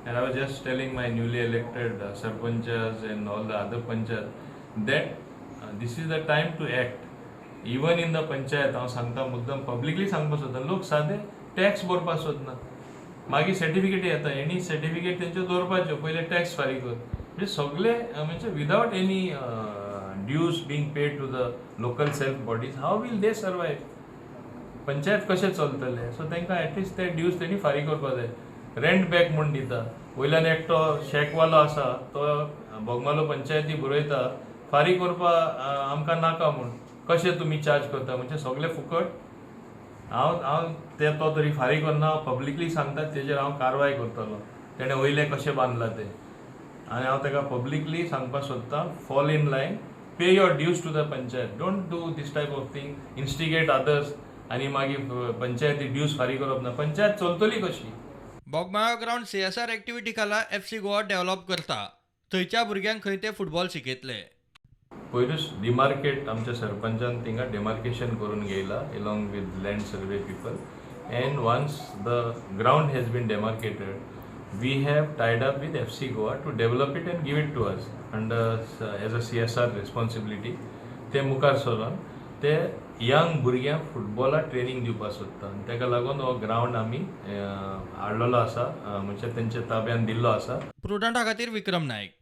And I was just telling my newly elected sarpanchas and all the other panchayat that this is the time to act. Even in the panchayat हांव सांगता, मुद्दम publicly सांगपाक सोदता, लोक सादे tax भरपाक सोदना. मागीर सर्टिफिकेट येता, एनी सर्टिफिकेट तेंच्यो दवरपाच्यो, पयले टॅक्स फारीक कर. म्हणजे सगळे म्हणजे without any dues being paid to the local self bodies, how will they survive? Panchayat कशें चलतले? सो तांकां एटलिस्ट ते ड्यूज तेणी फारीक करपाक जाय. रेंट बॅक म्हूण दिता, वयल्यान एकटो शॅकवालो आसा, तो बोगमालो पंचायती बरयता, फारीक करपा आमकां नाका म्हूण. कशें तुमी चार्ज करता? म्हणजे सगळे फुकट. हांव हांव ते तो तरी फारीक करना, पब्लिकली सांगता, तेजेर हांव कारवाय करतलो, तेणें वयलें कशें बांदलां तें. आनी हांव ताका पब्लिकली सांगपाक सोदता, fall in line, pay your dues to the panchayat. Don't do this type of thing, instigate others आनी मागीर पंचायती ड्यूज फारीक करप ना, पंचायत चलतली कशी? बोगमाळो ग्रावंड सीएसआर एक्टिविटी खाला एफसी गोवा डेव्हलप करता. थंयच्या भुरग्यांक खंय ते फुटबॉल शिकयतले. पयरूच डिमार्केट आमच्या सरपंचान थिंगा डेमार्केशन करून घेयला along with land survey people, and once the ground has been demarcated, we have tied up with FC Goa to develop it and give it to us under as a CSR responsibility. ते मुखार सरोन ते young भुरग्यांक फुटबॉला training दिवपाक सोदता आनी ताका लागून हो ग्रावंड आमी हाडलेलो आसा, म्हणजे तेंच्या ताब्यान दिल्लो आसा. प्रुडंटा खातीर विक्रम नायक.